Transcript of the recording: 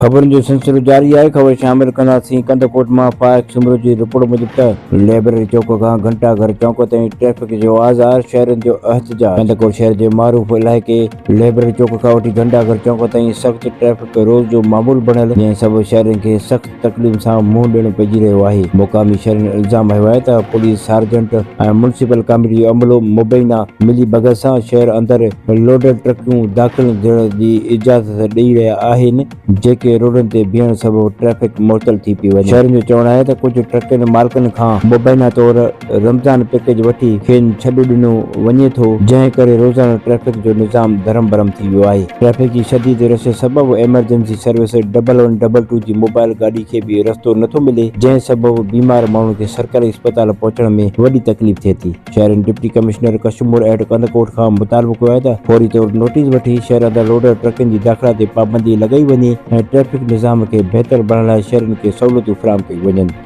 خبرن جو سلسلو جاري آهي، خبر شامل ڪنداسين ڪنڌڪوٽ مان فائق سومرو جي رپورٽ موجب ته لئبرري چوڪ کان گهنٽا گهر چونڪ تائين ٽريفڪ جو آزار، شهرين جو احتجاج. ڪنڌڪوٽ شهر جي معروف علائقي لئبرري چوڪ کان وٺي گهنٽا گهر چونڪ تائين سخت ٽريفڪ روز جو معمول بڻيل، جنهن سبب شهرين کي سخت تڪليف سان منهن ڏيڻو پئجي رهيو آهي. مقامي شهرين الزام هنيو آهي ته پوليس سارجنٽ ۽ ميونسپل ڪاميٽي جو عملو مبينا ملي ڀڳت سان شهر اندر لوڊر ٽرڪون داخل ٿيڻ جي اجازت ڏئي رهيا آهن، جيڪي روڊن تي بيهڻ سبب ٽريفڪ معطل ٿي پئي وڃي. شهرين جو چوڻ آهي ته ڪجهه ٽرڪن مالڪن کان مبينا طور رمضان پيڪيج وٺي کين ڇڏ ڏنو وڃي ٿو، جنهن ڪري روزانو ٽريفڪ جو نظام درهم برهم ٿي ويو آهي. ٽريفڪ جي شديد رش سبب emergency service double one double two جي موبائل گاڏي کي به رستو نٿو ملي، جنهن سبب بيمار ماڻهن کي سرڪاري اسپتال پهچڻ ۾ وڏي تڪليف ٿئي ٿي. شهرين deputy commissioner Kashmore and Kandhkot کان مطالبو ڪيو آهي ته فوري طور نوٽيس وٺي شهر اندر لوڊر ٽرڪن جي داخلا تي پابندي لڳائي وڃي ۽ ٽريفڪ نظام کي بهتر بڻائڻ لاء شهرين کي سهولتون فراهم ڪيون وڃن.